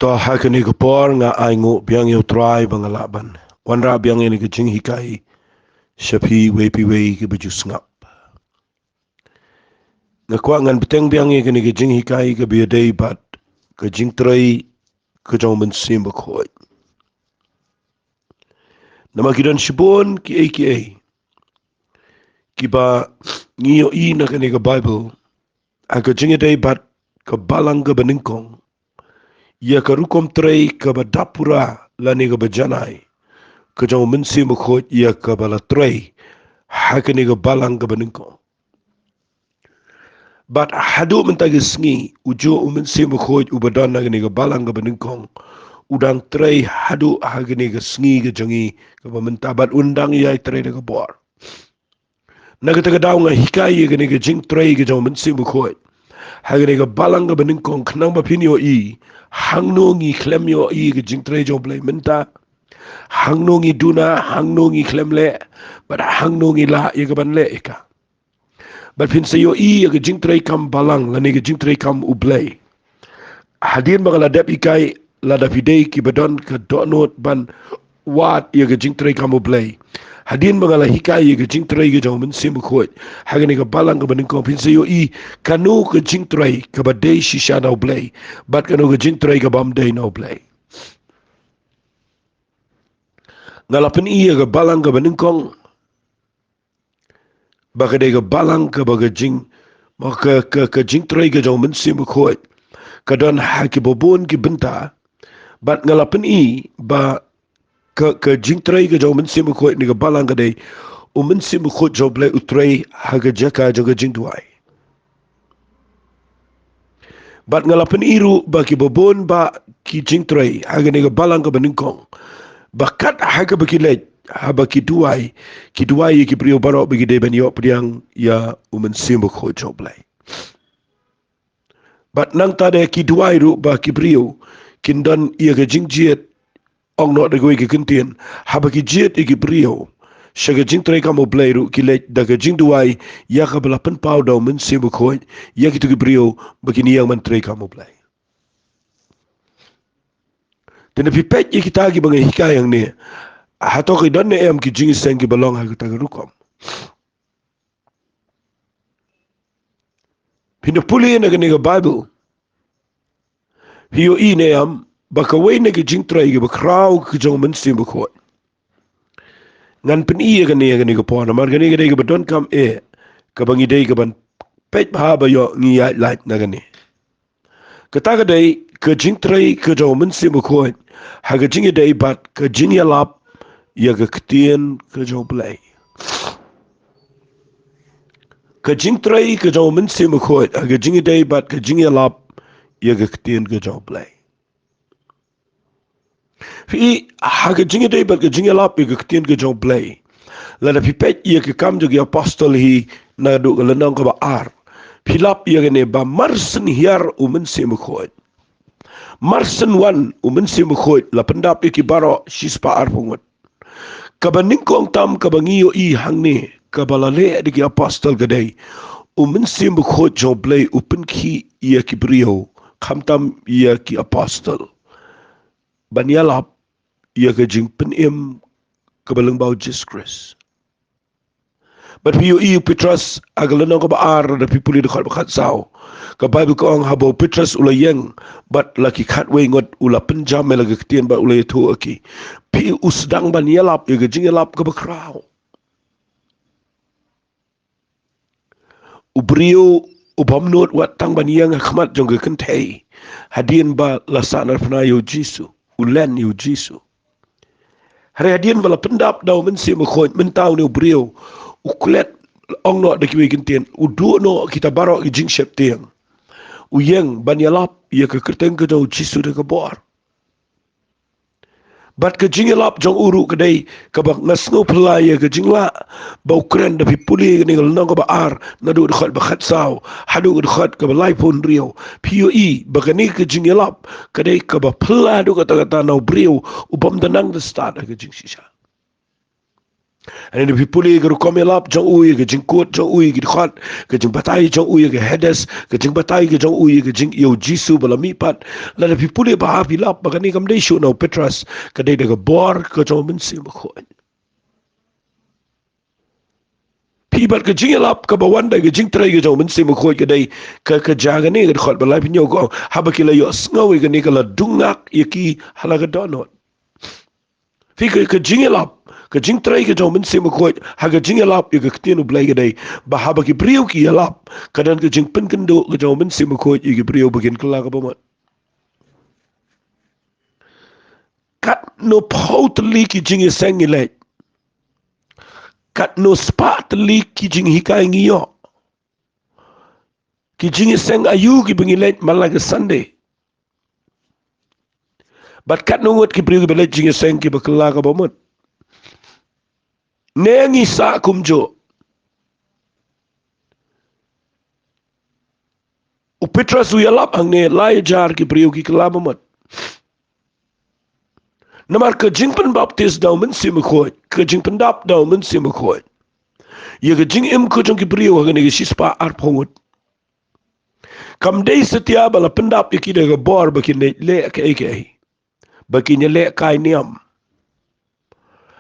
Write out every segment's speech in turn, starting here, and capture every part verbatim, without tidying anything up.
To ha kane ka por nga ai nguh biang ïa u Trai ba nga lah ban wanrah biang ïa kane ka jinghikai sha phi wei pa wei kiba ju sngap. Nga kwah ngan bteng biang ïa kane ka jinghikai kaba ïadei bad ka jingtrei ka jong u Mynsiem Bakhuid. Namar ki don shibun kiei kiei kiba ngi ïohi na kane ka Baibl ha ka jingïadei bad ka balang kaba nyngkong, ïa ka rukom trei kaba dap pura lane kaba janai ka jong u Mynsiem Bakhuid ïa kaba la trei ha kane ka balang kaba nyngkong. Bad haduh mynta ka sngi, ujuh u Mynsiem Bakhuid uba don ha kane ka balang kaba nyngkong u dang trei haduh ha kane ka sngi ka jong ngi kaba mynta, bad un dang ïai trei da ka bor. Na kata ka daw nga hikai ïa kane ka jingtrei ka jong u Mynsiem Bakhuid ha kane ka balang kaba nyngkong khnang ba phin ïohi hangno ngi khlem ïohi ïa ka jingtrei jong u Blei mynta, hangno ngi duna, hangno ngi khlem leh, bad hangno ngi lah ïa kaban leh ïa ka. Bad phin sa ïohi ïa ka jingtrei kam balang lane ka jingtrei kam u Blei. Hadien ba nga la dep hikai, lada phi dei kiba don ka dohnud ban wad ïa ka jingtrei kam u Blei, hadien ba nga la hikai ïa ka jingtrei ka jong u Mynsiem Bakhuid ha kane ka balang kaba nyngkong, phin sa ïohi kano ka jingtrei kaba dei shisha na u Blei bad kano ka jingtrei kabym dei na u Blei. Nga la pyni ïa ka balang kaba nyngkong ba ka dei ka balang kaba ka jing, ma ka, ka, ka jingtrei ka jong u Mynsiem Bakhuid ka don ha kiba bun ki bynta. Bad nga la pyni ba ka, ka jingtrei ka jong u Mynsiem Bakhuid ha kane ka balang ka dei u Mynsiem Bakhuid jong u Blei u trei ha ka jaka jong ka jingduwai. Bad nga la pyni ruh ba kiba bun bah ki jingtrei ha kane ka balang kaba nyngkong, ba kat ha kaba ki leit, haba ki duwai, ki duwai ïa ki briew baroh ba ki dei ban ïoh pdiang ïa u Mynsiem Bakhuid jong u Blei. Bad nangta de ki duwai ruh ba ki briew kin don ïa ka jingjied, ong noh da kawei ka kyntien, haba ki jied ïa ki briew sha ka jingtrei kam u Blei ruh ki leit da ka jingduwai ïa kaba la pynpaw da u Mynsiem Bakhuid ïa kito ki briew ba kin ïeng ban trei kam u Blei. Te lada phi peit ïa kita kiba nga hikai hangne, hato ki don ne em ki jingïaseng kiba long ha kata ka rukom? Phin da pule na kane ka Baibl, phi ïohi ne em ba kawei na ki jingtrei kiba khraw ka jong u Mynsiem Bakhuid? Ngan pyni ïa kane ha kane ka por namar kane ka dei kaba donkam eh kaba ngi dei kaban peit bha ba ïoh ngi ïaid lait na kane. Kata ka dei ka jingtrei ka jong u Mynsiem Bakhuid ha ka jingïadei bad ka jingïalap ïa ka ktien ka jong u Blei. Ka jingtrei ka jong u Mynsiem Bakhuid ha ka jingïadei bad ka jingïalap ïa ka ktien ka jong u Blei. Phi, ha ka jingïadei bad ka jingïalap ïa ka ktien ka jong u Blei, lada phi peit ïa ki Kam jong ki Apostol hi naduh ka lynnong kaba ar, phi lap ïa kane ba mar syn hiar u Mynsiem Bakhuid, mar syn wan u Mynsiem Bakhuid, la pyndap ïa ki baroh shispah arphew ngut. Kaba nyngkong tam kaba ngi ïohi hangne kaba la leh da ki Apostol ka dei u Mynsiem Bakhuid jong u Blei u pynkhih ïa ki briew, khamtam ïa ki Apostol, ban ïalap ïa ka jingpynim kaba lyngba u Jisu Khrist. Bad phi ïohi u Petros ha ka lynnong kaba ar, lada phi pule dkhot ba khatsaw, ka Baibl ka ong haba u Petros u la ïeng bad la ki khatwei ngut, u la pynjam ïa la ka ktien bad u la ïathuh ïa ki. Phi, u sdang ban ïalap ïa ka jingïalap kaba khraw. U briew u bym nud wat tang ban ïeng ha khmat jong ka kynthei hadien ba la sahnarphna ïa u Jisu, u len ïa u Jisu. Hynrei hadien ba la pyndap da u Mynsiem Bakhuid, mynta une u briew u klet, ong noh da kiwei ki kyntien, u duh noh kita baroh ki jingsheptieng, u ïeng ban ïalap ïa ka kyrteng ka jong u Jisu da ka bor. Bad ka jingïalap jong u ruh ka dei kaba nga sngew phylla ïa ka jinglah ba u kren, lada phi pule ïa kane ka lynnong kaba ar naduh dkhot ba khatsaw haduh dkhot kaba laiphew hynriew. Phi ïohi ba kane ka jingïalap ka dei kaba phylla haduh katta katta na u briew u bym da nang da stad ha ka jingshisha. Hynrei lada phi pule ïa ka rukom ïalap jong u, ïa ka jingkut jong u ïa ki dkhot, ka jingbatai jong u ïa ka Hades, ka jingbatai ka jong u ïa ka jing, ïa u Jisu ba la mihpat. Lada phi pule bha, phi lap ba kane kam dei shuh na u Petros, ka dei da ka bor ka jong u Mynsiem Bakhuid. Phi, bad ka jingïalap kaba wan da ka jingtrei ka jong u Mynsiem Bakhuid ka dei ka, ka jia kane ka dkhot ba lai, phi ñiew ka ong, haba ki la ïohsngew ïa kane ka la dung ngak ïa ki ha la ka dohnud. Phi, ka, ka jingïalap, ka jingtrei ka jong u Mynsiem Bakhuid ha ka jingïalap ïa ka ktien u Blei ka dei ba haba ki briew ki ïalap, ka don ka jingpynkynduh ka jong u Mynsiem Bakhuid ïa ki briew ba kin kylla ka bamut. Katno phew tylli ki jingïaseng ngi leit, katno spah tylli ki jinghikai ngi ïoh, ki jingïaseng aïu kiba ngi leit man la ka Sunday, bad katno ngut ki briew kiba leit jingïaseng kiba kylla ka bamut. Ne ngi sah kumjuh? U Petros u ïalap hangne, lai hajar ki briew ki kylla bamut. Namar ka jingpynbaptis da u Mynsiem Bakhuid, ka jingpyndap da u Mynsiem Bakhuid ïa ka jingim ka jong ki briew ha kane ka shispah arphew ngut, kam dei satia ba la pyndap ïa ki da ka bor ba kin leh kaei kaei, ba kin ïaleh kai niam.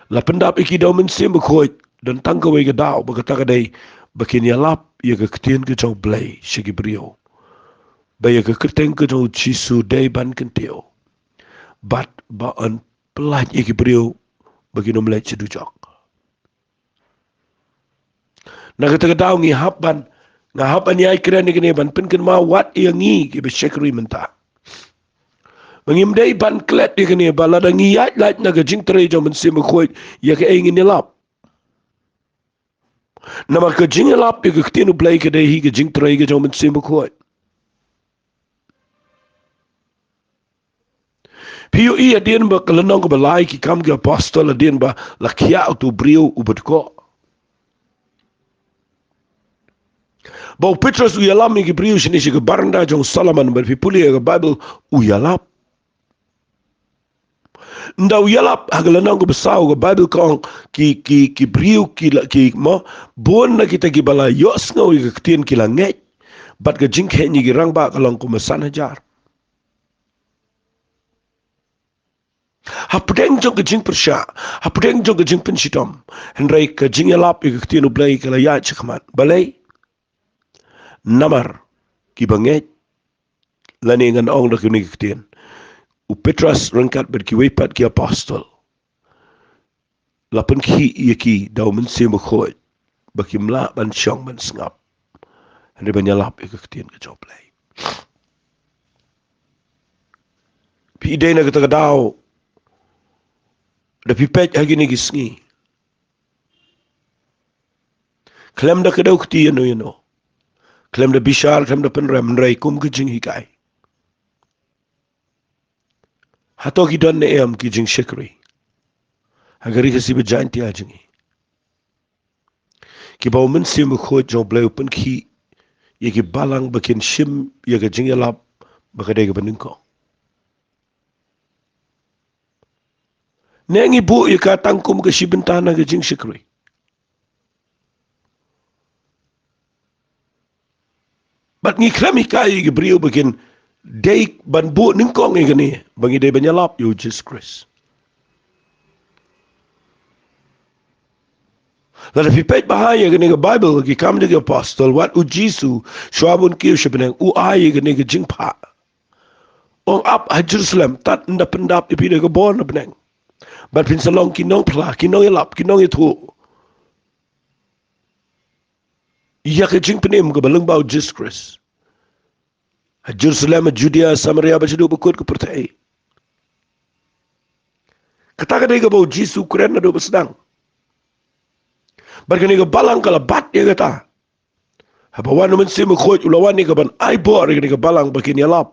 La pyndap ïa ki da u Mynsiem Bakhuid, don tang kawei ka daw, ba kata ka dei ba kin ïalap ïa ka ktien ka jong u Blei sha ki briew, ba ïa ka kyrteng ka jong u Jisu dei ban kyntiew, bad ba yn pyllait ïa ki briew ba kin ym leit sha dujok. Na kata ka daw ngi hap ban, nga hap ban ïai kren ïa kane ban pynkynmaw wat ïa ngi kiba shakri mynta, ba ngim dei ban klet ïa kane ba lada ngi ïaid lait na ka jingtrei jong u Mynsiem Bakhuid, ïa kaei ngin ïalap? Namar ka jingïalap ïa ka ktien u Blei ka dei hi ka jingtrei ka jong u Mynsiem Bakhuid. Phi ïohi hadien ba ka lynnong kaba lai, Ki Kam ki Apostol, hadien ba la khiah utu u briew uba dkoh, ba u Petros u ïalam ïa ki briew shane sha ka baranda jong u Solomon, bad phi pule ïa ka Baibl, u ïalap. Ynda u ïalap ha ka lynnong kaba saw, ka Baibl ka ong, ki, ki, ki briew ki la, ki, mo, bun na kita kiba la ïohsngew ïa ka ktien ki la ngeit, bad ka jingkheiñ ïa ki rangbah ka long kumba san hajar. Hapdeng jong ka jingpyrshah, hapdeng jong ka jingpynshitom, hynrei ka jingïalap ïa ka ktien u Blei ka la ïaid shakhmat. Balei? Namar kiba ngeit, lane ngan ong da kine ki ktien, u Petros ryngkat bad kiwei pat ki apostol, la pynkhih ïa ki da u Mynsiem Bakhuid, ba kim lah ban shong ban sngap, hynrei ban ïalap ïa ka ktien ka jong u Blei. Phi dei na kata ka daw, da phi peit ha kine ki sngi, khlem da kdew kti ïano ïano, khlem da bishar, khlem da pynrem, hynrei kum ka jinghikai. Hato ki don ne em ki jingshakri ha ka ri Khasi ba Jaiñtia jong ngi, kiba u Mynsiem Bakhuid jong u Blei u pynkhih ïa ki balang ba kin shim ïa ka jingïalap ba ka dei kaba nyngkong? Ne ngi buh ïa ka tang kum ka shi bynta na ka jingshakri, bad ngi khlem hikai ïa ki briew ba kin dei ban buh nyngkong ïa kane, ba ngi dei ban ïalap ïa u Jisu Khrist? Lada phi peit bha ïa kane ka Baibl, Ki Kam jong ki Apostol, wat u Jisu, shuwa ba un kiew sha bneng, u ai ïa kane ka jingphah, u ong, ap ha Jerusalem, tad ynda pyndap ïa phi da ka bor na bneng, bad phin sa long ki nongphla, ki nongïalap, ki nongïathuh ïa ka jingpynim kaba lyngba u Jisu Khrist, ha Jerusalem, ha Judia, Samaria, bad shaduh ba kut ka pyrthei. Kata ka dei kaba u Jisu u kren naduh ba sdang. Bad kane ka balang ka la bat ïa kata, haba wan u Mynsiem Bakhuid, u la wan ïa ka ban ai bor ïa kane ka balang ba kin ïalap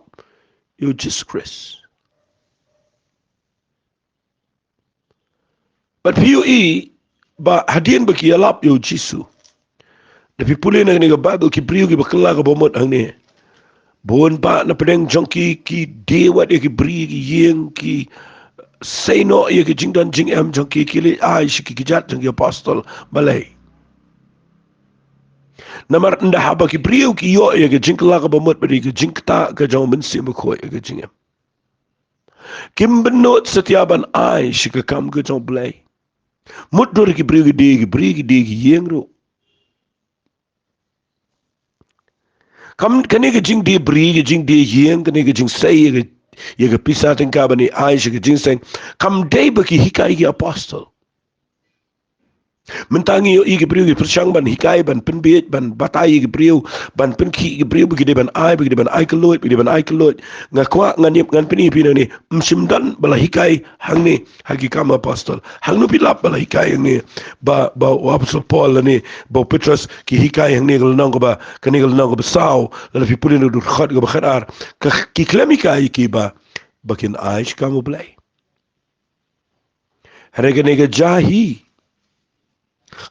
ïa u Jisu Khrist. Bad phi ïohi ba hadien ba ki ïalap ïa u Jisu, da phi pule na kane ka Baibl, ki briew kiba kylla ka bamut hangne, bun bah na pdeng jong ki, ki die wat ïa ki bri, ki ïing, ki, sei noh ïa ka jingdon jingem jong ki, ki leit ai sha ki kjat jong ki apostol. Balei? Namar ynda haba ki briew ki ïoh ïa ka jingkylla kaba mut bad ïa ka jingktah ka jong u Mynsiem Bakhuid ïa ka jingim, kim bynnud satia ban ai sha ka kam ka jong U Blei. Mutdur ki briew ki die, ki briew ki die ki ïeng ruh. Kam, kane ka jingdie bri, ka jingdie ïeng, kane ka jingsei ïa ka, ïa ka pisa tyngka ban ai sha ka jingseng, kam dei ba ki hikai ki apostol. Mynta ngi ïohi ki briew ki pyrshang ban hikai, ban pynbieit, ban batai ïa ki briew, ban pynkhih ïa ki briew ba ki dei ban ai, ba ki dei ban ai kylluid, ba ki dei ban ai kylluid. Nga kwah ngan ïap, ngan pyni phi nangne, ym shym don ba la hikai hangne ha Ki Kam Apostol. Hangno phi lap ba la hikai hangne ba, ba u Apostol Paul lane ba u Petros ki hikai hangne ka lynnong kaba, kane ka lynnong kaba saw, lada phi pule na u dkhot kaba khatar, ka, ki khlem hikai ki ba, ba kin ai sha ka kam U Blei. Hynrei kane ka jia hi.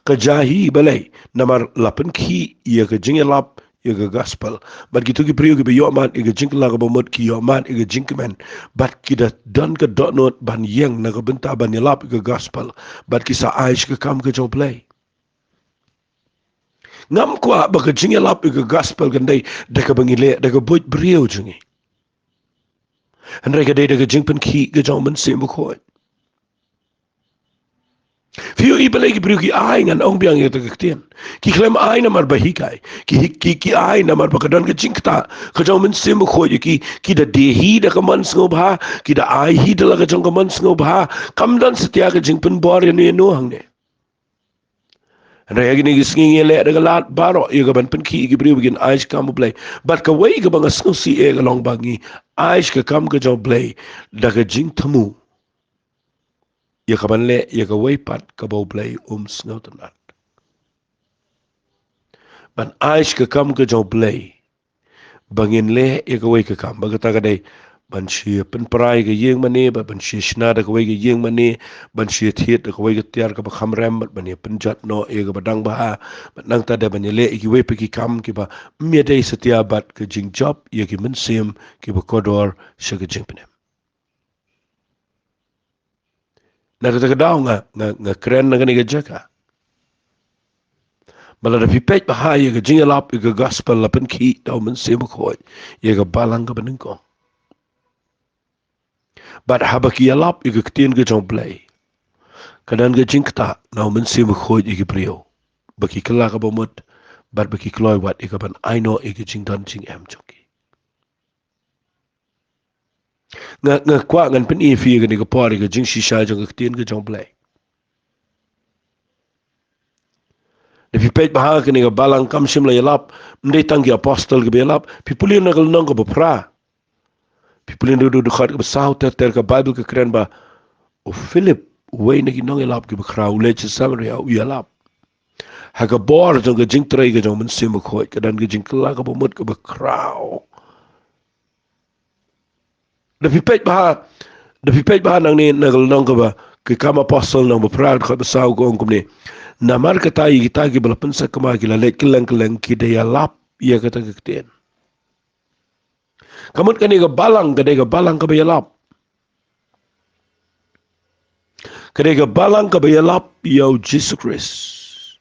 Ka jia hi, balei? Namar la pynkhih ïa ka jingïalap ïa ka gospel. Bad kito ki briew kiba ïohmad ïa ka jingkylla kaba mut ki ïohmad ïa ka jingkmen. Bad ki da don ka dohnud ban ïeng na ka bynta ban ïalap ïa ka gospel. Bad ki sa ai sha ka kam ka jong U Blei. Ngam kwah ba ka jingïalap ïa ka gospel kan dei da kaba ngi leh, da ka buit briew jong ngi. Hynrei ka dei da ka jingpynkhih ka jong u Mynsiem Bakhuid. Phi ïohi balei ki briew ki ai, ngan ong biang ïa kata ka ktien. Ki khlem ai namar ba hikai. Ki hi-, ki, ki ai namar ba ka don ka jingktah ka jong u Mynsiem Bakhuid ïa ki, ki da die hi da ka mon sngewbha, ki da ai hi da la ka jong ka mon sngewbha. Kam don satia ka jingpynbor ïano ïano hangne. Hynrei ha kine ki sngi ngi leh da ka lad baroh ïa ka ban pynkhih ïa ki briew ba kin ai sha ka kam U Blei. Bad kawei kaba nga sngewsih eh ka long ba ngi ai sha ka kam ka jong U Blei da ka jingthmu ïa ka ban leh ïa kawei pat kaba U Blei um sngewtynnat. Ban ai sha ka kam ka jong U Blei ba ngin leh ïa kawei ka kam, ba kata ka dei ban shu pynpra ïa ka ïing mane, bad ban shu shna da kawei ka ïing mane, ban shu thied da kawei ka tiar kaba kham rem, bad ban ïa pynjot noh ïa kaba dang bha, bad nangta da ban ïa leh ïa kiwei pat ki kam kiba ym ïadei satia bad ka jingjop ïa ki mynsiem kiba kordor sha ka jingpynim. Na kata ka daw nga, nga, nga kren na kane ka jaka ba lada phi peit bha ïa ka jingïalap ïa ka gospel la pynkhih da u Mynsiem Bakhuid ïa ka balang kaba nyngkong. Bad haba ki ïalap ïa ka ktien ka jong U Blei, ka don ka jingktah na u Mynsiem Bakhuid ïa ki briew ba ki kylla kaba mut, bad ba ki kloi wat ïa ka ban ai noh ïa ka jingdon jingem jong ki. Nga, nga kwah ngan pyni ïa phi ïa kane ka por ïa ka jingshisha jong ka ktien ka jong U Blei. Da phi peit bha kane ka balang kam shym la ïalap, ym dei tang ki apostol kiba ïalap. Phi pule na ka lynnong kaba phra. Phi pule na u dkhot kaba saw ter ter, ka Baibl ka kren ba u Philip, uwei na ki nongïalap kiba khraw, u leit sha Samaria, u ïalap. Ha ka bor jong ka jingtrei ka jong u Mynsiem Bakhuid, ka don ka jingkylla kaba mut kaba khraw. Da phi peit bha, da phi peit bha nangne na ka lynnong kaba, Ki Kam Apostol lynnong ba phra, dkhot ba saw, ka ong kumne: Namar kata ïa kita kiba la pynsakma ki la leit kylleng kylleng ki da ïalap ïa kata ka ktien. Ka mut kane ka balang ka dei ka balang kaba ïalap. Ka dei ka balang kaba ïalap ïa u Jisu Khrist.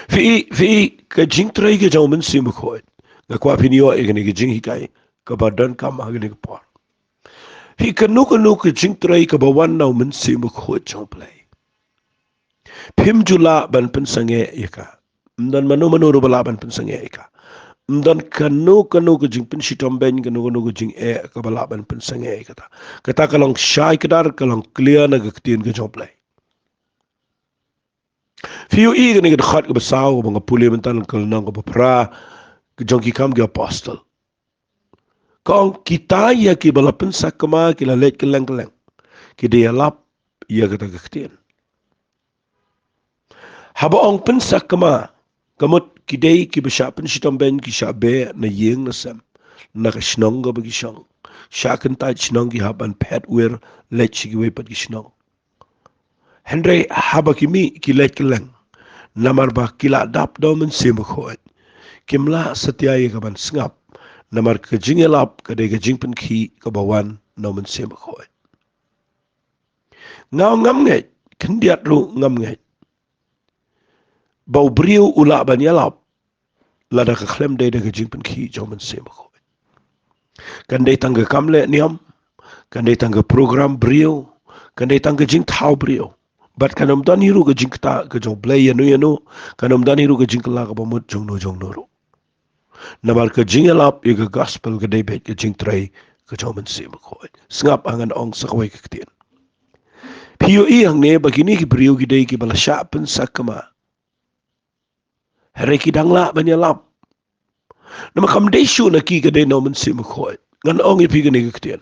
Phi, phi, ka jingtrei ka jong u Mynsiem Bakhuid. Nga kwah phin ïoh ïa kane ka jinghikai kaba donkam ha kane ka por. Phi, kano kano ka jingtrei kaba wan na u Mynsiem Bakhuid jong U Blei, phim ju lah ban pynsangeh ïa ka. Ym don mano mano ruh ba lah ban pynsangeh ïa ka. Ym don kano kano ka jingpynshitom beiñ, kano kano ka jingeh kaba lah ban pynsangeh ïa kata. Kata ka long shai kdar, ka long clear na ka ktien ka jong U Blei. Phi ïohi kane ka dkhot kaba saw kaba nga pule mynta, ka lynnong kaba phra, ka jong Ki Kam ki Apostol. Ka ong, kita ïa kiba la pynsakma ki la leit kylleng kylleng ki da ïalap ïa kata ka ktien. Haba ong pynsakma, ka mut ki dei kiba shah pynshitom beiñ, ki shah beh na ïing na sem, na ka shnong kaba ki shong. Shah kyntait shnong, ki hap ban phet wir leit sha kiwei pat ki shnong. Hynrei haba ki mih ki leit kylleng, namar ba ki la dap da u Mynsiem Bakhuid, kim lah satia ïa ka ban sngap, Namar ka jingïalap ka dei ka jingpynkhih kaba wan na u Mynsiem Bakhuid. Nga ngam ngeit, khyndiat ruh ngam ngeit ba u briew u lah ban ïalap lada ka khlem dei da ka jingpynkhih jong u Mynsiem Bakhuid. Kan dei tang ka kam leh niam, kan dei tang ka program briew, kan dei tang ka jingthaw briew. Bad kan ym don hi ruh ka jingktah ka jong u Blei ïano ïano, kan ym don hi ruh ka jingkylla kaba mut jong no jong no ruh. Namar ka jingïalap ïa ka gospel ka dei beit ka jingtrei ka jong u Mynsiem Bakhuid. Sngap, ngan ong sa kawei ka ktien. Phi ïohi hangne ba kine ki briew ki dei kiba la shah pynsakma. Hynrei ki dang lah ban ïalap. Namar kam dei shuh na ki, ka dei na u Mynsiem Bakhuid. Ngan ong ïa phi kane ka ktien.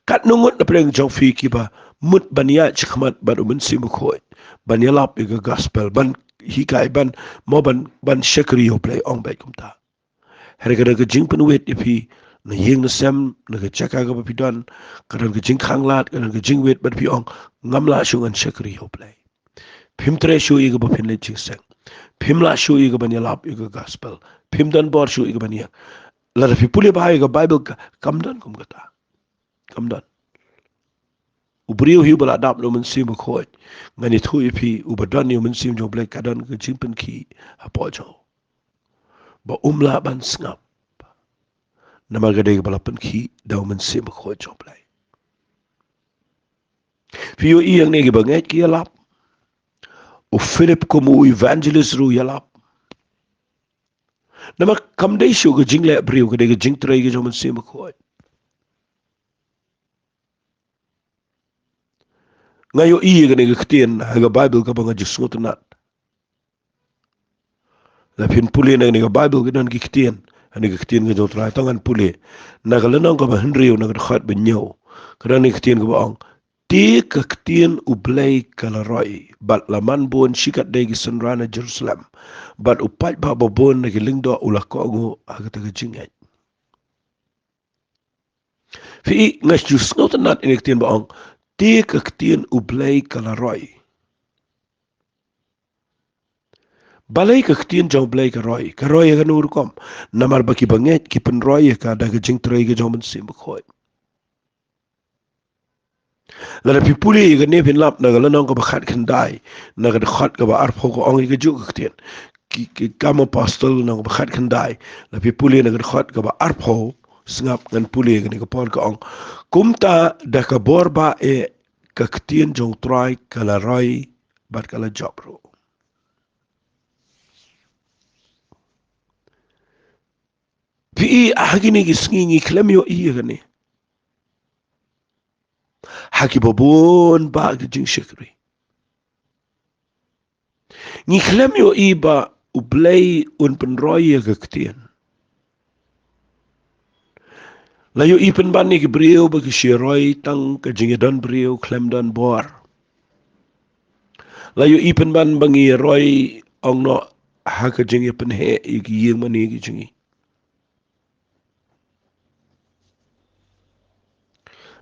Katno ngut na pdeng jong phi kiba mut ban ïaid shakhmat bad u Mynsiem Bakhuid, ban ïalap ïa ka gospel, ban hikai, ban mo, ban, ban shakri ïa u Blei, ong beit kumta. Hynrei ka don ka jingpynwit ïa phi na ïing na sem, na ka jaka kaba phi don, ka don ka jingkhanglad, ka don ka jingwit bad phi ong, ngam lah shuh ngan shakri ïa u Blei. Phim treh shuh ïa kaba phin leit jingseng. Phim lah shuh ïa kaban ïalap ïa ka gospel. Phim don bor shuh ïa kaban ïa. Lada phi pule bha ïa ka Bible ka, kam don kum kata. Kam don. U briew hi uba la dap na u Mynsiem Bakhuid, ngan ïathuh ïa phi, uba don ïa u Mynsiem jong u Blei ka don ka jingpynkhih hapoh jong u. Ba um lah ban sngap. Namar ka dei kaba la pynkhih da u Mynsiem Bakhuid jong u Blei. Phi ïohi hangne kiba ngeit ki ïalap. U Philip kum u evangelist ruh u ïalap. Namar kam dei shuh ka jingleh briew, ka dei ka jingtrei ka jong u Mynsiem Bakhuid. Nga ïohi ïa kane ka ktien ha ka Bible kaba nga ju sngewtynnat. Lada phin pule na kane ka Bible ka don ki ktien, ha kane ka ktien ka jong u Trai, to ngan pule. Na ka lynnong kaba hynriew, na ka dkhot ba hynñiew, ka don kane ka ktien kaba ong, te ka ktien u Blei ka la roi bad la man bun shikatdei ki synran na Jerusalem, bad u paidbah babun na ki lyngdoh u la kohnguh ha kata ka jingngeit. Phi i, nga ju sngewtynnat ïa kane ka ktien ba ong, te ka ktien u Blei ka la roi. Balei ka ktien jong u Blei ka roi? Ka roi ha kano ka rukom? Namar ba kiba ngeit ki pynroi ïa ka da ka jingtrei ka jong u Mynsiem Bakhuid. Lada phi pule ïa kane phin lap na ka lynnong kaba khatkhyndai, na ka dkhot kaba arphew ka ong ïa kajuh ka ktien. Ki, ki Kam Apostol lynnong kaba khatkhyndai, lada phi pule na ka dkhot kaba arphew, sngap ngan pule ïa kane ka por, ka ong, kumta da ka bor bah eh ka ktien jong u Trai ka la roi bad ka la jop ruh. Phi i, ha kine ki sngi ngi khlem ïohi ïa kane ha kiba bun bah ki jingshakri. Ngi khlem ïohi ba u Blei un pynroi ïa ka ktien. La ïohi pynban ïa ki briew ba ki shu ïaroi tang ka jingïadon briew khlem don bor. La ïohi pynban ba ngi ïaroi ong noh ha ka jingïapynheh ïa ki ïing mane ki jong ngi.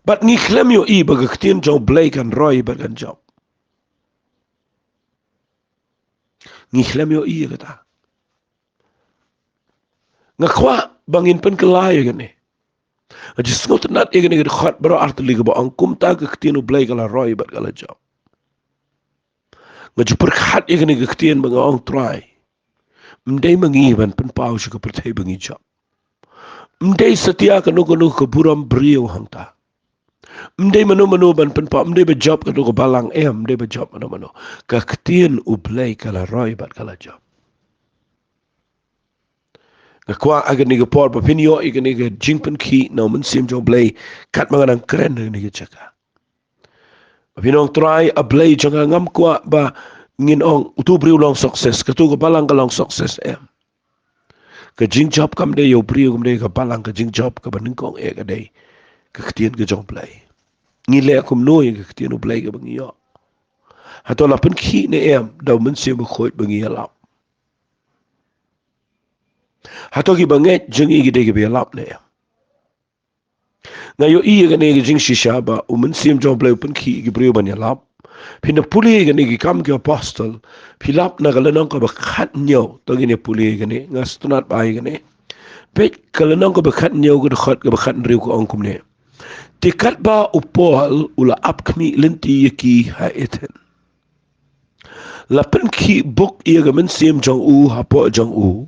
Bad ngi khlem ïohi ba ka ktien jong u Blei kan roi bad kan jop. Ngi khlem ïohi ïa kata. Nga kwah ba ngin pynkylla ïa kane. Nga ju sngewtynnat ïa kane ka dkhot baroh artylli kaba ong, kumta ka ktien u Blei ka la roi bad ka la jop. Nga ju pyrkhat ïa kane ka ktien ba nga ong, Trai, ym dei ma ngi ban pynpaw sha ka pyrthei ba ngi jop. Ym dei satia kano kano ka burom briew hangta. Ym dei mano mano ban pynpaw, ym dei ba jop kano ka balang, em, ym dei ba jop mano mano. Ka ktien u Blei ka la roi bad ka la jop. Nga kwah ha kane ka por ba phin ïoh ïa kane ka jingpynkhih na u Mynsiem jong u Blei, katba nga dang kren ha kane ka jaka. Ba phin ong, Trai, A Blei jong nga, ngam kwah ba ngin ong utu u briew u long success, katu ka balang ka long success, em. Ka jingjop kam dei ïa u briew, kam dei ka balang, ka jingjop kaba nyngkong eh ka dei ka ktien ka jong u Blei. Ngi leh kumno ïa ka ktien u Blei kaba ngi ïoh? Hato la pynkhih ne em da u Mynsiem Bakhuid ba ngi ïalap? Hato kiba ngeit jong ngi ki dei kiba ïalap ne em? Nga ïohi ïa kane ka jingshisha ba u Mynsiem jong u Blei u pynkhih ïa ki briew ban ïalap. Phin da pule ïa kane ki Kam ki Apostol, phi lap na ka lynnong kaba khathynñiew, to ngin ïa pule ïa kane, nga sngewtynnat bha ïa kane. Peit ka lynnong kaba khathynñiew, ka dkhot kaba khathynriew ka ong kumne: Te katba u Paul u la ap khmih lynti ïa ki ha Athens, la pynkhih buk ïa ka mynsiem jong u hapoh jong u,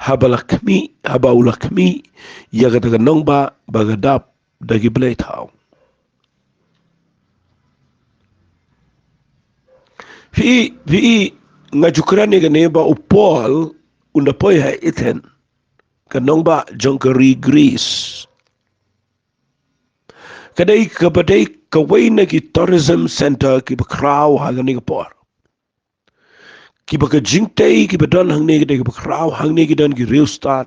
haba la khmih, haba u la khmih ïa kata ka nongbah ba ka dap da ki blei thaw. Phi, phi, nga ju kren ïa kane ba u Paul un da poi ha Athens, ka nongbah jong ka ri Greece. Ka dei kaba dei kawei na ki tourism center kiba khraw ha kane ka por. Kiba ka jingtei kiba don hangne ka dei kaba khraw, hangne ki don ki riewstad,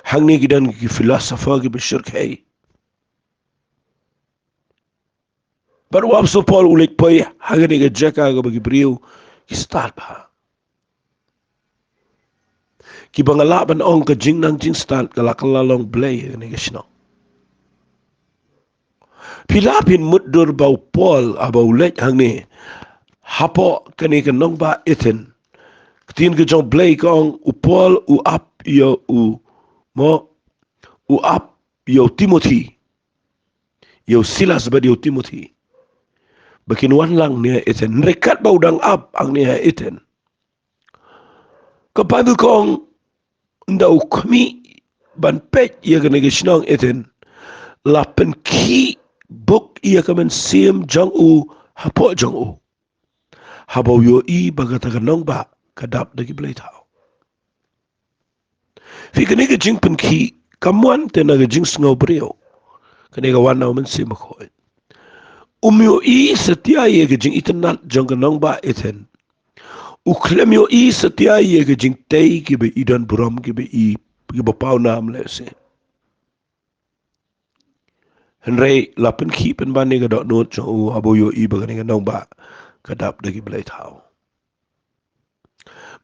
hangne ki don ki philosopher kiba shyrkhei. Bad u Apostol Paul u leit poi ha kane ka jaka kaba ki briew ki stad bha. Kiba nga lah ban ong ka jingnang jingstad ka la kylla long blei ha kane ka shnong. Phi lah phin mutdur ba u Paul haba u leit hangne hapoh kane ka nongbah Athens, ka ktien ka jong Blei ka ong u Paul u ap ïa u, mo, u ap ïa u Timothi, ïa u Silas bad ïa u Timothi, ba kin wan lang ne ha Athens. Hynrei katba u dang ap hangne ha Athens, ka Baibl ka ong, ynda u khmih ban peit ïa kane ka shnong Athens, la pynkhih buk ïa ka mynsiem jong u hapoh jong u, haba u ïohi ba kata ka nongbah ka dap da ki blei thaw. Phi, kane ka jingpynkhih kam wan te na ka jingsngew briew. Kane ka wan na u Mynsiem Bakhuid. Um ïohi satia ïa ka jingitynnad jong ka nongbah Athens. U khlem ïohi satia ïa ka jingtei kiba i don burom, kiba i, kiba paw nam lehse. Hynrei la pynkhih pynban ïa ka dohnud jong u haba u ïohi ba kane ka nongbah ka dap da ki blei thaw.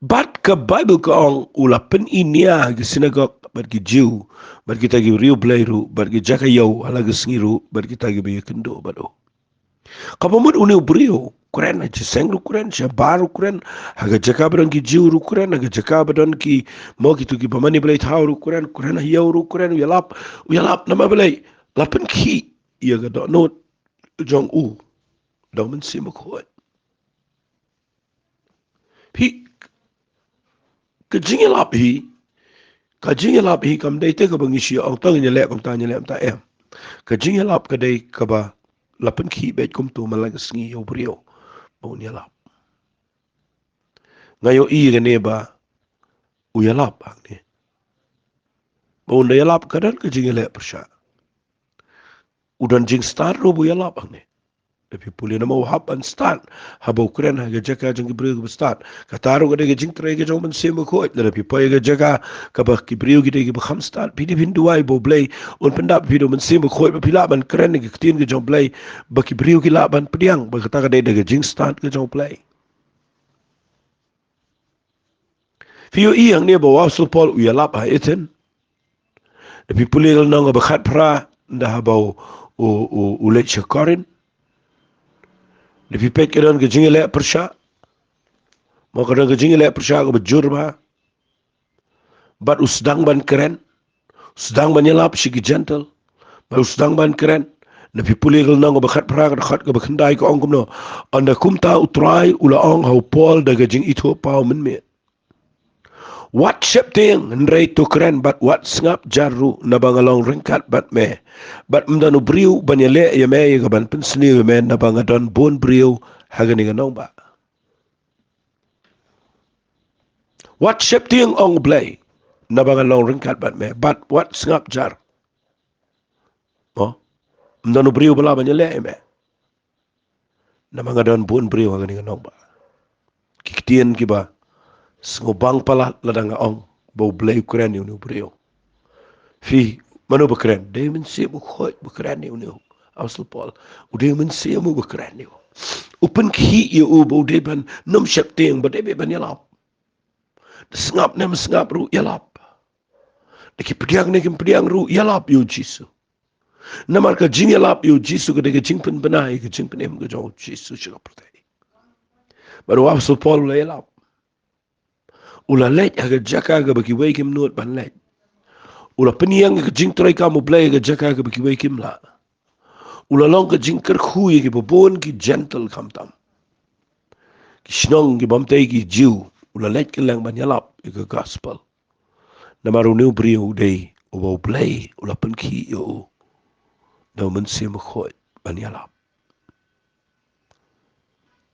Bad ka Baibl ka ong u la pyni nia ha ki synagog bad ki Jiw, bad kita ki riewblei ruh, bad ki jaka ïew ha la ka sngi ruh, bad kita kiba ïakynduh bad u. Kaba mut une u briew u kren, ha jingïaseng ruh u kren, shabar ruh u kren, ha ka jaka ba don ki Jiw ruh u kren, ha ka jaka ba don ki, mo, kito kiba mane blei thaw ruh u kren, u kren ha ïew ruh u kren, u ïalap, u ïalap namar balei? La pynkhih ïa ka dohnud jong u da u Mynsiem Bakhuid. Phi, ka jingïalap hi, ka jingïalap hi kam dei te kaba ngi shu ong tang ngi leh kumta, ngi leh kumta, em. Ka jingïalap ka dei kaba la pynkhih beit kumto man la ka sngi ïa u briew ba un ïalap. Nga ïohi kane ba u ïalap hangne. Ba un da ïalap ka don ka jingïaleh pyrshah. U don jingstad ruh ba u ïalap hangne. Lada phi pule namar u hap ban stad haba u kren ha ka jaka jong ki briew kiba stad. Kata ruh ka dei ka jingtrei ka jong u Mynsiem Bakhuid. Lada phi poi ha ka jaka kaba ki briew ki dei kiba kham stad, phi dei phin duwai ba U Blei un pyndap ïa phi da u Mynsiem Bakhuid ba phi lah ban kren ïa ka ktien ka jong U Blei, ba ki briew ki lah ban pdiang, ba kata ka dei da ka jingstad ka jong U Blei. Phi ïohi hangne ba u Apostol Paul u ïalap ha Athens. Lada phi pule ka lynnong kaba khatphra, ynda haba u, u, u, u leit sha Korinth. Lada phi peit ka don ka jingïaleh pyrshah. Mo, ka don ka jingïaleh pyrshah kaba jur bha. Bad u sdang ban kren, u sdang ban ïalap sha ki Jentil, bad u sdang ban kren. Lada phi pule ka lynnong kaba khatphra, ka dkhot kaba khyndai ka ong kumno: Ynda kumta U Trai u la ong ha u Paul da ka jingithuhpaw mynmiet: Wat sheptieng, hynrei to kren, bad wat sngap jar ruh, naba nga long ryngkat bad me. Bad ym don u briew ban ïaleh ïa me ïa kaban pynsniew ïa me, naba nga don bun briew ha kane ka nongbah. Wat sheptieng, ong U Blei, naba nga long ryngkat bad me, bad wat sngap jar. Mo, ym don u briew ba lah ban ïaleh ïa me, naba nga don bun briew ha kane ka nongbah. Ki ktien kiba sngewbang palat lada nga ong ba U Blei u kren ïa une u briew. Phi, mano ba kren? Dei u Mynsiem Bakhuid ba kren ïa une u Apostol Paul. U dei u Mynsiem u ba kren ïa u. U pynkhih ïa u ba u dei ban nym sheptieng, ba dei ban ïalap. Da sngap ne ym sngap ruh ïalap. Da ki pdiang ne kim pdiang ruh ïalap ïa U Jisu. Namar ka jingïalap ïa U Jisu ka dei ka jingpynbna ïa ka jingpynim ka jong U Jisu sha ka pyrthei. Bad u Apostol Paul u la ïalap. U la leit ha ka jaka kaba kiwei kim nud ban leit. U la pynïeng ïa ka jingtrei kam U Blei ha ka jaka kaba kiwei kim lah. U la long ka jingkyrkhu ïa kiba bun ki Gentile khamtam. Ki shnong ki bym dei ki Jiw, u la leit kylleng ban ïalap ïa ka gospel. Namar une u briew u dei uba U Blei u la pynkhih ïa u da U Mynsiem Bakhuid ban ïalap.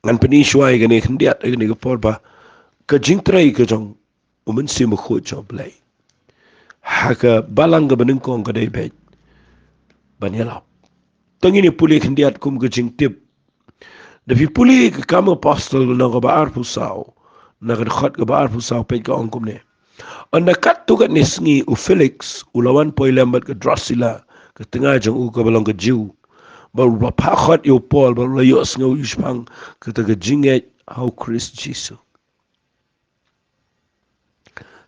Ngan pyni shuwa ïa kane khyndiat ïa kane ka por ba ka jingtrei ka jong U Mynsiem Bakhuid jong U Blei ha ka balang kaba nyngkong ka dei beit ban ïalap. To ngin ïa pule khyndiat kum ka jingtip. Da phi pule ka Kam Apostol lynnong kaba arphew saw, na ka dkhot kaba arphew saw, peit ka ong kumne: Ynda katto katne sngi u Felix u la wan poi lem bad ka Drusilla, ka tnga jong u kaba long ka Jiw, bad u la phah khot ïa u Paul bad u la ïohsngew ïa u shaphang kata ka jingngeit ha u Khrist Jisu.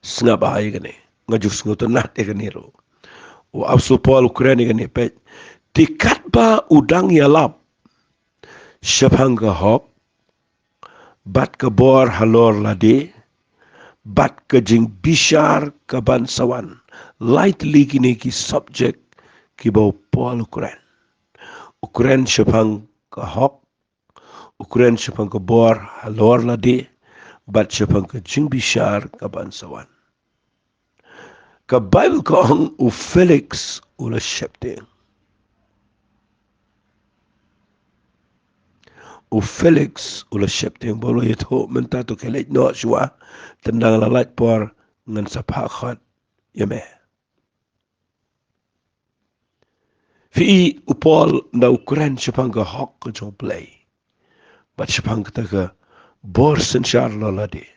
Sngap bha ïa kane, nga ju sngewtynnat ïa kane ruh. U Apostol Paul u kren ïa kane, peit: Te katba u dang ïalap shaphang ka hok bad ka bor halor lade bad ka jingbishar kaban sa wan. Lai tylli kine ki subject kiba u Paul u kren. U kren shaphang ka hok, u kren shaphang ka bor halor lade bad shaphang ka jingbishar kaban sa wan. Ka Baibl ka ong u Felix u la sheptieng. U Felix u la sheptieng, ba u la ïathuh, mynta to khie leit noh shuwa, tang dang la lait por ngan sa phah khot ïa me. Phi i, u Paul ynda u kren shaphang ka hok ka jong U Blei bad shaphang kata ka bor synshar halor lade,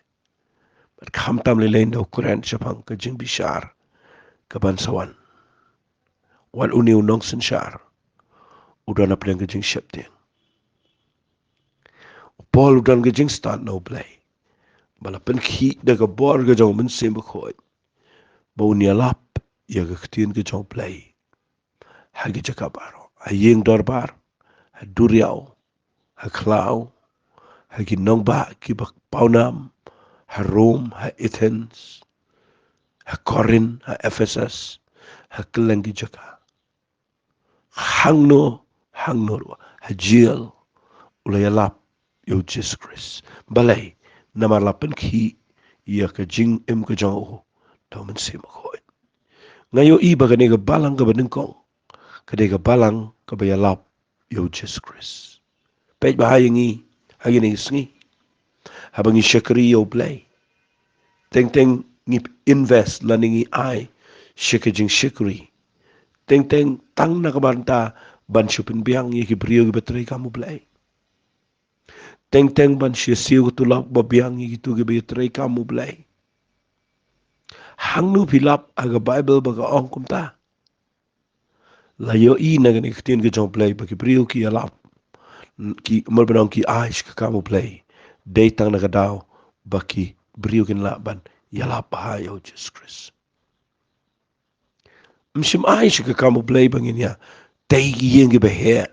bad khamtam lei lei ynda u kren shaphang ka jingbishar kaban sa wan, wat une u nongsynshar u don hapdeng ka jingsheptieng. U Paul u don ka jingstad na U Blei ba la pynkhih da ka bor ka jong U Mynsiem Bakhuid ba un ïalap ïa ka ktien ka jong U Blei ha ki jaka baroh, ha ïing dorbar, ha duriaw, ha khlaw, ha ki nongbah kiba pawnam, ha Rom, ha Athens, ha Korinth, ha Ephesus, ha kylleng ki jaka. Hangno hangno ruh, ha jel, u la ïalap ïa u Jisu Khrist. Balei? Namar la pynkhih ïa ka jingim ka jong u da U Mynsiem Bakhuid. Nga ïohi ba kane ka balang kaba nyngkong ka dei ka balang kaba ïalap ïa u Jisu Khrist. Peit bha ïa ngi ha kine ki sngi, haba ngi shakri ïa U Blei, teng teng ngi invest lane ngi ai sha ka jingshakri, teng teng tang na ka bynta ban shu pynbiang ïa ki briew kiba trei kam U Blei, teng teng ban shu siew ka tulop ba biang ïa kito kiba ïatrei kam U Blei. Hangno phi lap ha ka Baibl ba ka ong kumta? La ïohi na kane ka ktien ka jong U Blei ba ki briew ki ïalap, ki, mut ban ong, ki ai sha ka kam U Blei dei tang na ka daw ba ki briew kin lah ban ïalap bha ïa u Jisu Khrist. Ym shym ai sha ka kam U Blei ba ngin ïatei ki ïing kiba heh.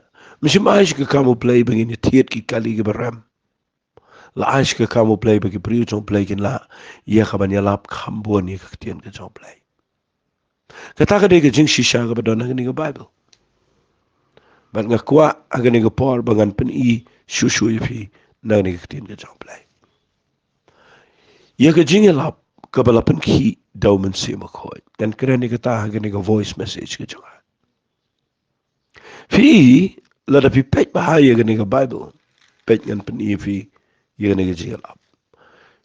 Ym shym ai sha ka kam U Blei ba ngin ïathied ki kali kiba rem. La ai sha ka kam U Blei ba ki briew jong U Blei kin lah ïa kaban ïalap kham bun ïa ka ktien ka jong U Blei. Kata ka dei ka jingshisha kaba don ha kane ka Baibl. Bad nga kwah ha kane ka por ba ngan pyni shuh shuh ïa phi na kane ka ktien ka jong U Blei, ïa ka jingïalap kaba la pynkhih da U Mynsiem Bakhuid. Ngan kren ïa kata ha kane ka voice message ka jong nga. Phi, lada phi peit bha ïa kane ka Baibl, peit, ngan pyni ïa phi ïa kane ka jingïalap.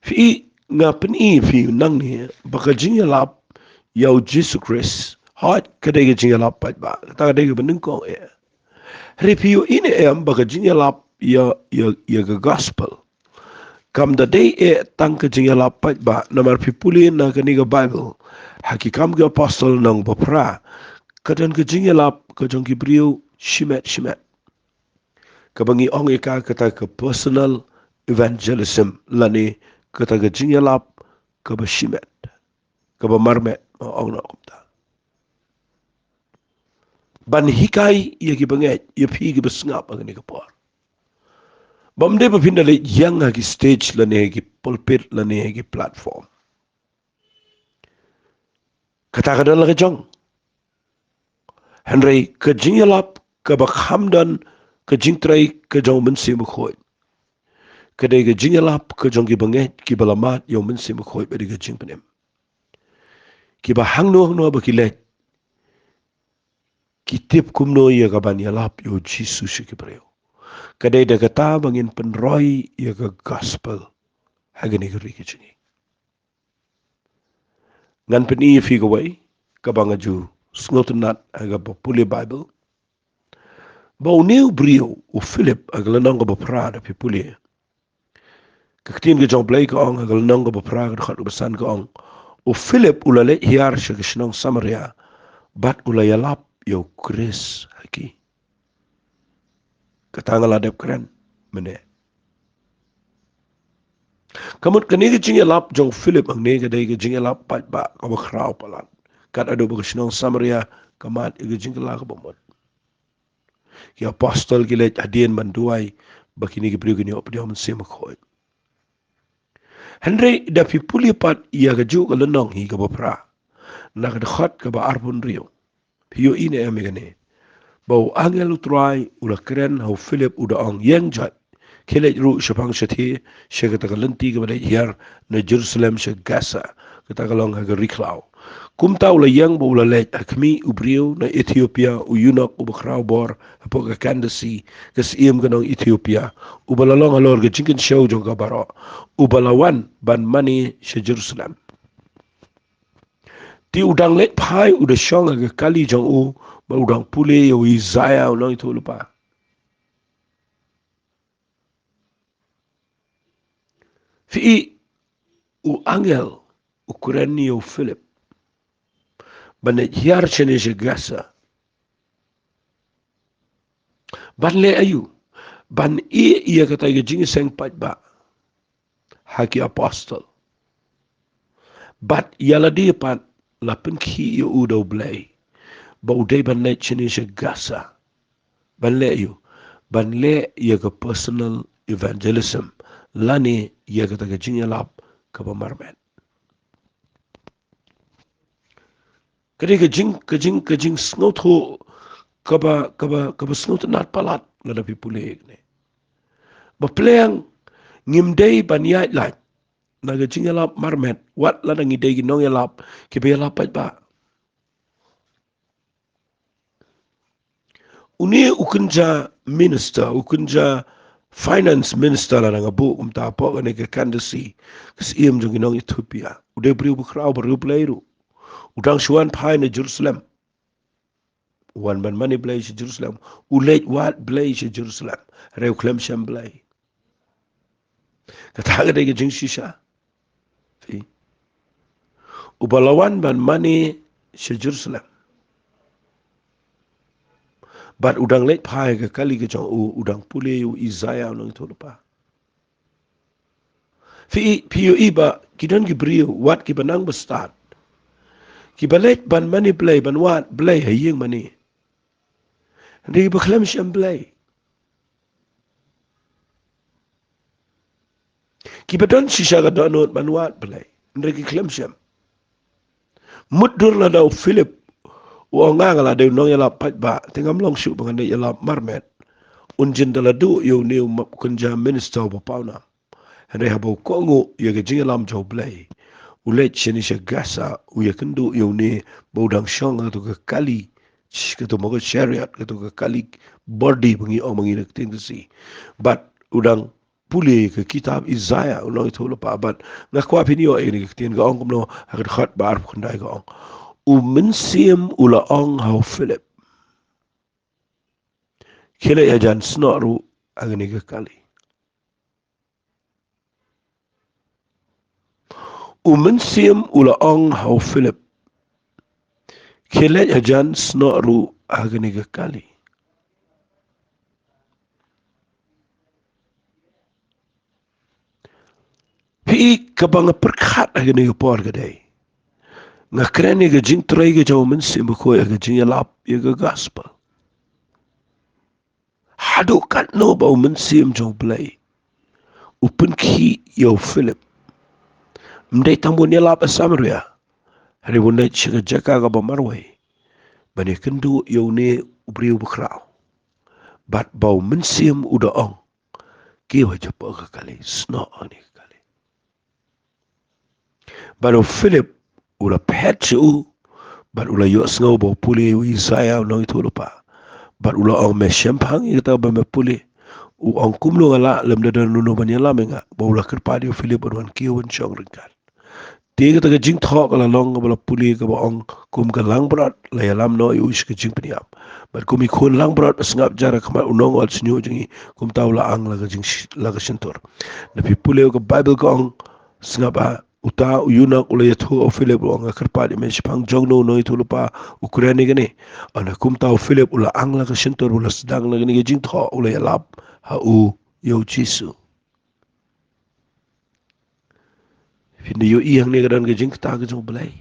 Phi, nga pyni ïa phi nangne ba ka jingïalap ïa u Jisu Khrist, hooid, ka dei ka jingïalap paidbah, kata ka dei kaba nyngkong eh. Hynrei phi ïohi ne em ba ka jingïalap ïa, ïa, ïa ka gospel kam da dei eh tang ka jingïalap paidbah? Namar phi pule na kane ka Baibl, ha Ki Kam ki Apostol lynnong ba phra, ka don ka jingïalap ka jong ki briew shimet shimet, kaba ngi ong ïa ka kata ka personal evangelism, lane kata ka jingïalap kaba shimet, kaba marmet, ong noh kumta, ban hikai ïa kiba ngeit, ïa phi kiba sngap ha kane ka por. Bym dei ba phin da leit ïeng ha ki stage lane ha ki pulpit lane ha ki platform. Kata ka don la ka jong. Hynrei ka jingïalap kaba kham don ka jingtrei ka jong u Mynsiem Bakhuid, ka dei ka jingïalap ka jong ki bangeit kiba la mad ïa u Mynsiem Bakhuid, ba dei ka jingpynim. Kiba hangno hangno ba ki leit, ki tip kumno ïa kaban ïalap ïa u Jisu sha ki briew. Ka dei da kata ba ngin pynroi ïa ka gospel ha kane ka ri ka jong ngi. Ngan pyni ïa phi kawei kaba nga ju sngewtynnat ha kaba pule Baibl. Ba une u briew u Philip, ha ka lynnong kaba phra, da phi pule, ka ktien ka jong U Blei ka ong, ha ka lynnong kaba phra, ka dkhot kaba san, ka ong: U Philip u la leit hiar sha ka shnong Samaria bad u la ïalap ïa u Khrist ha ki. Kata nga la dep kren mynne. Ka mut kane ka jingïalap jong u Philip hangne ka dei ka jingïalap paidbah kaba khraw palat. Kat haduh ba ka shnong Samaria ka mad ïa ka jingkylla kaba mut. Ki apostol ki leit hadien ban duwai ba kine ki briew kin ïoh pdiang Mynsiem Bakhuid. Hynrei da phi pule pat ïa kajuh ka lynnong hi kaba phra, na ka dkhot kaba arphew hynriew, phi ïohi ne em ïa kane? Ba u angel U Trai u la kren ha u Philip, u da ong: Ïeng, joit, khie leit ruh shaphang shathie sha kata ka lynti kaba leit hiar na Jerusalem sha Gaza, kata ka long ha ka ri khlaw. Kumta u la ïeng bad u la leit ha khmih u briew na Ethiopia, u eunuch uba khraw bor hapoh ka Kandasi, ka syiem ka nong Ethiopia, uba la long halor ka jingkynshew jong ka baroh, uba la wan ban mane sha Jerusalem. Te u dang leit phai, u da shong ha ka kali jong u, bad u dang pule ïa u Isaïah u nongïathuhlypa. Phi i, u angel u kren ïa u Philip ban leit hiar shane sha Gaza. Ban leh aïu? Ban ïeh ïa kata ka jingïaseng paidbah ha ki apostol. Bad ïa lade pat la pynkhih ïa u da U Blei ba u dei ban leit shane sha Gaza. Ban leh aïu? Ban leh ïa ka personal evangelism, lane ïa kata ka jingïalap kaba marmet. Ka dei ka jing, ka jing, ka jingsngewthuh kaba, kaba, kaba sngewtynnat palat lada phi pule ïa kane. Ba pleng ngim dei ban ïaid lait na ka jingïalap marmet, wat lada ngi dei ki nongïalap kiba ïalap paidbah. Une u kynja minister, u kynja finance minister lada nga buh kumta, hapoh kane ka Kandasi, ka syiem jong ki nong Ethiopia. U dei u briew bakhraw, u briew Blei ruh. U dang shu wan phai na Jerusalem. U wan ban mane Blei sha Jerusalem. U leit wad Blei sha Jerusalem. Hynrei u khlem shem Blei. Kata ka dei ka jingshisha. Phi. Uba la wan ban mane sha Jerusalem. Bad u dang leit phai ha ka kali ka jong u, u dang pule ïa u Isaïah u nongïathuhlypa. Phi i, phi ïohi ba ki don ki briew, wat kiba nang bastad, kiba leit ban mane Blei, ban wad Blei ha ïing mane. Hynrei kiba khlem shem Blei. Kiba don shisha ka dohnud ban wad Blei, hynrei ki khlem shem. Mutdur lada u Philip u ong, nga la dei u nongïalap paidbah, te ngam long shuh ba ngan ïalap marmet, un jin da la duh ïa une u map kynja minister uba pawnam. Hynrei haba u kohnguh ïa ka jingïalam jong U Blei, u leit shane sha Gaza, u ïakynduh ïa une ba u dang shong ha kato ka kali, sh-, kato mo ka chariot, kato ka kali byrdi ba ngi ong ma ngi na ka ktien Khasi. Bad u dang pule ka kitab Isaïah u nongïathuhlypa, bad nga kwah phin ïohi ïa kane ka ktien, ka ong kumno ha ka dkhot ba arphew khyndai, ka ong: U Mynsiem u la ong ha u Philip, khie leit hajan snoh ruh ha kane ka kali. U Mynsiem u la ong ha u Philip, khie leit hajan snoh ruh ha kane ka kali. Phi i, kaba nga pyrkhat ha kane ka por ka dei, nga kren ïa ka jingtrei ka jong u Mynsiem Bakhuid ha ka jingïalap ïa ka gospel. Haduh katno ba u Mynsiem jong U Blei u pynkhih ïa u Philip. Ym dei tang ban ïalap ha Samaria, Hynrei un leit sha ka jaka kaba marwei ban ïakynduh ïa une u briew bakhraw. Bad ba u mynsiem u da ong, kiew ha jaka ka kali, snoh ha kane ka kali. Bad u Philip u la phet sha u, bad u la ïohsngew ba u pule ïa u Isaïah u nongïathuhlypa. Bad u la ong, me shemphang ïa kata ba me pule? U ong, kumno nga lah, lymda don uno ban ïalam ïa nga? Bad u la kyrpad ïa u Philip ban wan kiew ban shong ryngkat. Te kata ka jingthoh ka la long kaba la pule kaba ong, kum ka langbrot la ïalam noh ïa u sha ka jingpynïap, bad kum i khun langbrot ba sngap jar ha khmat u nongol shñiuh jong ngi, kumta u la ang la ka jing, la ka shyntur. Lada phi pule ka Baibl ka ong, sngap, ah, uta u eunuch u la ïathuh ha u Philip, u ong, nga kyrpad ïa me, shemphang jong uno u nongïathuhlypa u kren ïa kane. Hynrei kumta u Philip u la ang la ka shyntur, u la sdang la kane ka jingthoh, u la ïalap ha u, ïa u Jisu. Phin da ïohi hangne ka don ka jingkata ka jong U Blei.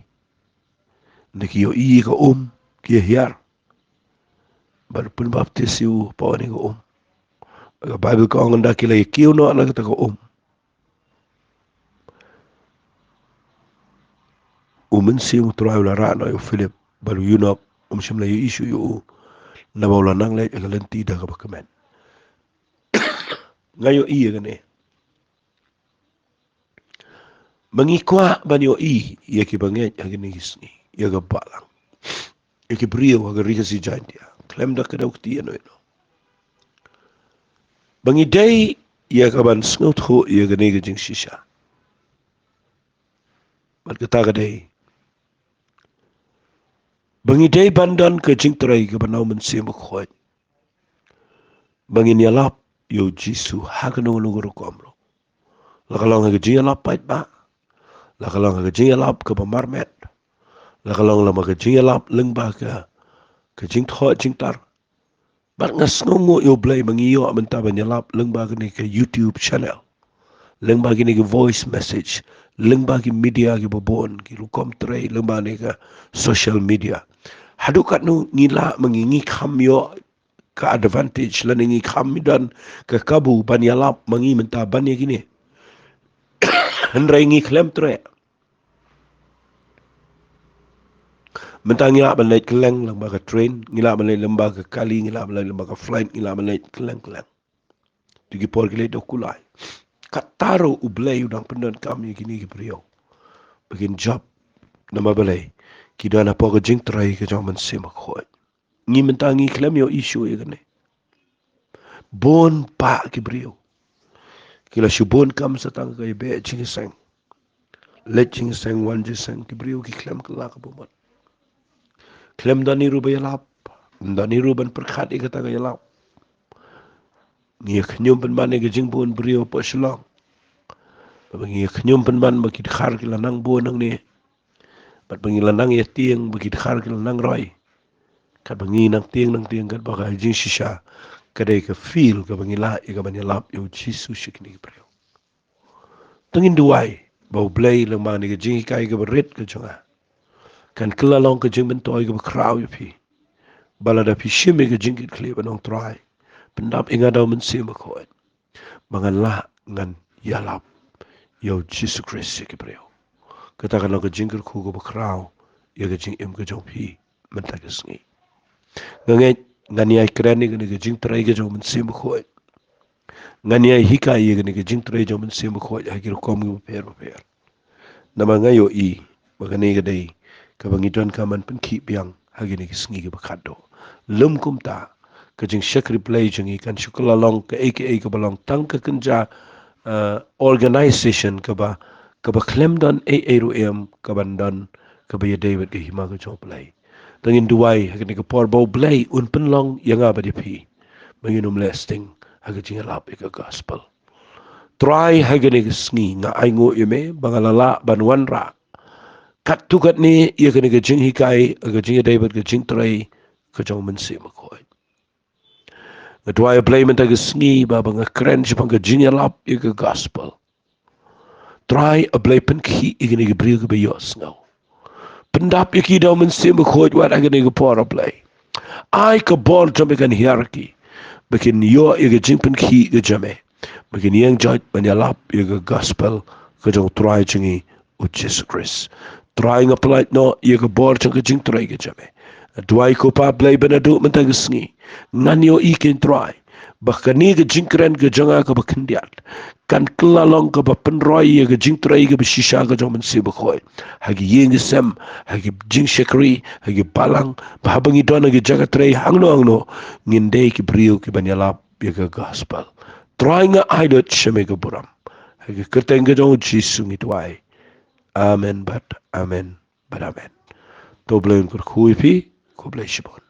Nda ki ïohi ka um, ki ïa hiar. Bad pynbaptis ïa u hapoh kane ka um. Ka Baibl ka ong, nda ki la ïa kiew noh na kata ka um, u Mynsiem u Trai u la rah noh ïa u Philip, bad u eunuch um shym la ïohi shuh ïa u, naba u la nang leit ha ka lynti da kaba kmen. Nga ïohi ïa kane. Ma ngi kwah ban ïohi ïa ki bangeit ha kine ki sngi, ïa ka balang, ïa ki briew ha ka Ri Khasi Jaintia, khlem da ka daw kti ïano ïano. Ba ngi dei ïa ka ban sngewthuh ïa kane ka jingshisha. Bad kata ka dei, ba ngi dei ban don ka jingtrei kaba na u Mynsiem Bakhuid. Ba ngin ïalap ïa u Jisu ha kano kano ka rukom ruh. La ka long ha ka jingïalap paidbah, la ka long ha ka jingïalap kaba marmet, la ka long lem ha ka jingïalap lyngba ka, ka jingthoh jingtar. Bad nga sngewnguh ïa U Blei ba ngi ïoh mynta ban ïalap lyngba kane ka YouTube channel, lyngba kine ki voice message, lyngba ki media kiba bun, ki rukom trei, lyngba kane ka social media. Haduh katno ngi lah ma ngi, ngi kham ïoh ka advantage, lane ngi kham don ka kabu ban ïalap ma ngi mynta ban ïa kine. Hynrei ngi khlem treh. Mynta ngi lah ban leit kylleng lyngba ka train, ngi lah ban leit lyngba ka kali, ngi lah ban leit lyngba ka flight, ngi lah ban leit kylleng kylleng. Te ki por ki leit da kulai. Kata ruh U Blei u dang pyndonkam ïa kine ki briew ba kin jop. Namar balei? Ki don hapoh ka jingtrei ka jong u Mynsiem Bakhuid. Ngi mynta ngi khlem ïohi shuh ïa kane. Bun bah ki briew ki la shu bun kam sa tang ka ïa beh jingïaseng, leit jingïaseng, wan jingïaseng, ki briew ki khlem kylla ka bamut. Khlem don ei ruh ba ïalap, don ei ruh ban pyrkhat ïa kata ka ïalap. Ngi ïa khñium pynban ïa ka jingbun briew hapoh Shillong. Ba ngi ïa khñium pynban ba ki dkhar ki la nang bun hangne. Bad ba ngi la nang ïa tieng, ba ki dkhar ki la nang roi. Katba ngi nang tieng nang tieng, katba ka jingshisha ka dei ka feel kaba ngi lah ïa ka ban ïalap ïa u Jisu sha kine ki briew. Te ngin duwai ba U Blei lyngba kane ka jinghikai kaba rit ka jong nga kan kylla long ka jingmyntoi kaba khraw ïa phi. Ba lada phi shim ïa ka jingkitkhlieh ban ong, Trai, pyndap ïa nga da u Mynsiem Bakhuid, ba ngan lah ngan ïalap ïa u Jisu Khrist sha ki briew. Kata kan long ka jingkyrkhu kaba khraw ïa ka jingim ka jong phi mynta ka sngi. Nga ngeit ngan ïai kren ïa kane ka jingtrei ka jong u Mynsiem Bakhuid. Ngan ïai hikai ïa kane ka jingtrei jong u Mynsiem Bakhuid ha ki rukom kiba pher bapher. Namar nga ïohi ba kane ka dei kaba ngi donkam ban pynkhih biang ha kine ki sngi kiba khadduh. Lym kumta, ka jingshakri Blei jong ngi kan shu kylla long kaei kaei kaba long tang ka kynja, eh, organization kaba, kaba khlem don ei ei ruh em kaban don kaba ïadei bad ka hima ka jong U Blei. Te ngin duwai ha kane ka por ba U Blei un pynlong ïa nga bad ïa phi ba ngin ym leh sting ha ka jingïalap ïa ka gospel. Trai, ha kane ka sngi nga ainguh ïa me ba nga la lah ban wanrah katto katne ïa kane ka jinghikai, ka jingïadei bad ka jingtrei ka jong u Mynsiem Bakhuid. Nga duwai, Blei, mynta ka sngi ba, ba nga kren shaphang ka jingïalap ïa ka gospel. Trai, A Blei, pynkhih ïa kine ki briew kiba ïohsngew. Pyndap ïa ki da u Mynsiem Bakhuid wat ha kane ka por, A Blei. Ai ka bor jong me kan hiar ïa ki ba kin ïoh ïa ka jingpynkhih ka jong me, ba kin ïeng joit ban ïalap ïa ka gospel ka jong u Trai jong ngi u Jisu Khrist. Trai, nga pyllait noh ïa ka bor jong ka jingtrei ka jong me. Duwai ko Pa Blei ba naduh mynta ka sngi ngan ïohi, ko Trai, ba kane ka jingkren ka jong nga kaba khyndiat kan kylla long kaba pynroi ïa ka jingtrei kaba shisha ka jong u Mynsiem Bakhuid ha ki ïing ki sem, ha ki jingshakri, ha ki balang, ba haba ngi don ha ki jaka trei hangno hangno, ngin dei ki briew kiban ïalap ïa ka gospel. Trai, nga ai lut sha me ka burom. Ha ka kyrteng ka jong u Jisu ngi duwai. Amen bad amen bad amen. To Blei un kyrkhu ïa phi. Khublei shibun.